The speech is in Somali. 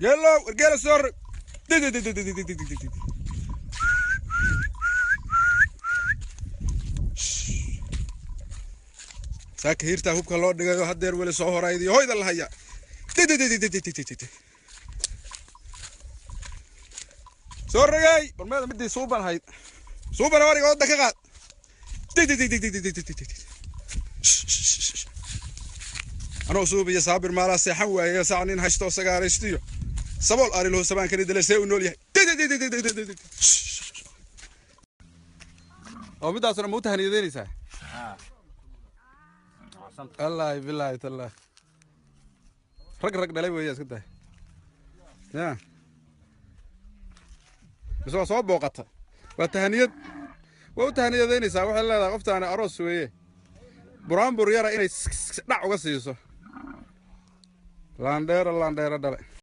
Geelow, wargeela soo rog. Saaka hiirtaa hubka loo dhigayo haddeer weli soo horaydiyo hoyda la hayaa. Soo rogay barmeeda midii suuban hayd, suuban ariga ooda ka qaad. Anoo suubiya saabir maalaa seexan waaye, sac nin haysto sagaaraystiyo sabool ariloho sabaankani dale see u nool yahay. Oo midaasuna ma u tahaniyadeynaysaa? Wallaahi bilaahi tallaahi, rag rag dhalay weeya iska tahay ya, mise waa soo booqata? Waa tahaniyad, waa u tahaniyadeynaysaa. Waxay leedahay qoftaani aroos weeye, buraanbur yara inay dhac uga siiso. Laandheero laandheero dhale.